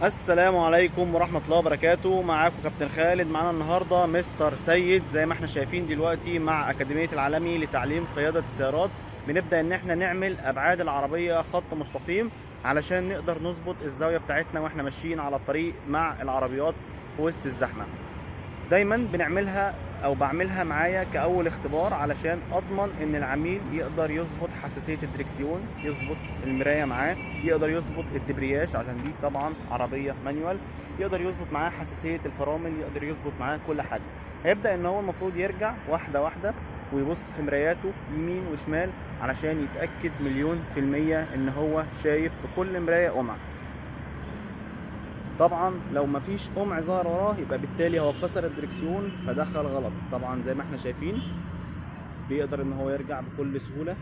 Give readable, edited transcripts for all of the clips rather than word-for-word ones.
السلام عليكم ورحمة الله وبركاته. معاكم كابتن خالد. معانا النهاردة مستر سيد، زي ما احنا شايفين دلوقتي مع أكاديمية العالمي لتعليم قيادة السيارات. بنبدأ ان احنا نعمل أبعاد العربية خط مستقيم علشان نقدر نظبط الزاوية بتاعتنا واحنا ماشيين على الطريق مع العربيات في وسط الزحمة. دايما بنعملها او بعملها معايا كأول اختبار علشان اضمن ان العميل يقدر يظبط حساسية الدركسيون، يظبط المراية معاه، يقدر يظبط الدبرياج عشان دي طبعا عربية manual، يقدر يظبط معاه حساسية الفرامل، يقدر يظبط معاه كل حاجة. هيبدأ ان هو المفروض يرجع واحدة واحدة ويبص في مراياته يمين وشمال علشان يتأكد 1,000,000% ان هو شايف في كل مراية قمع. طبعا لو مفيش قمع ظهر وراه يبقى بالتالي هو كسر الدركسيون فدخل غلط. طبعا زي ما احنا شايفين بيقدر ان هو يرجع بكل سهولة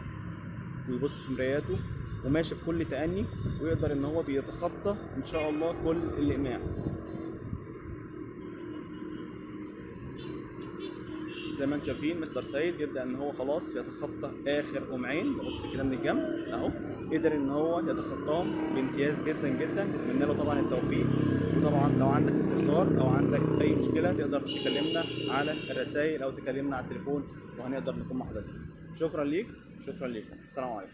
ويبص في مراياته وماشي بكل تأني، ويقدر ان هو بيتخطى ان شاء الله كل الإقماع. زي ما انتم شايفين مستر سيد بيبدأ ان هو خلاص يتخطى اخر قمعين. نبص كده من الجنب اهو، قدر ان هو يتخطاهم بامتياز جدا جدا. نتمنى له طبعا التوفيق، وطبعا لو عندك استفسار او عندك اي مشكلة تقدر تكلمنا على الرسائل او تكلمنا على التليفون وهنقدر نكون مع حضرتك. شكرا ليك، شكرا ليكم، السلام عليكم.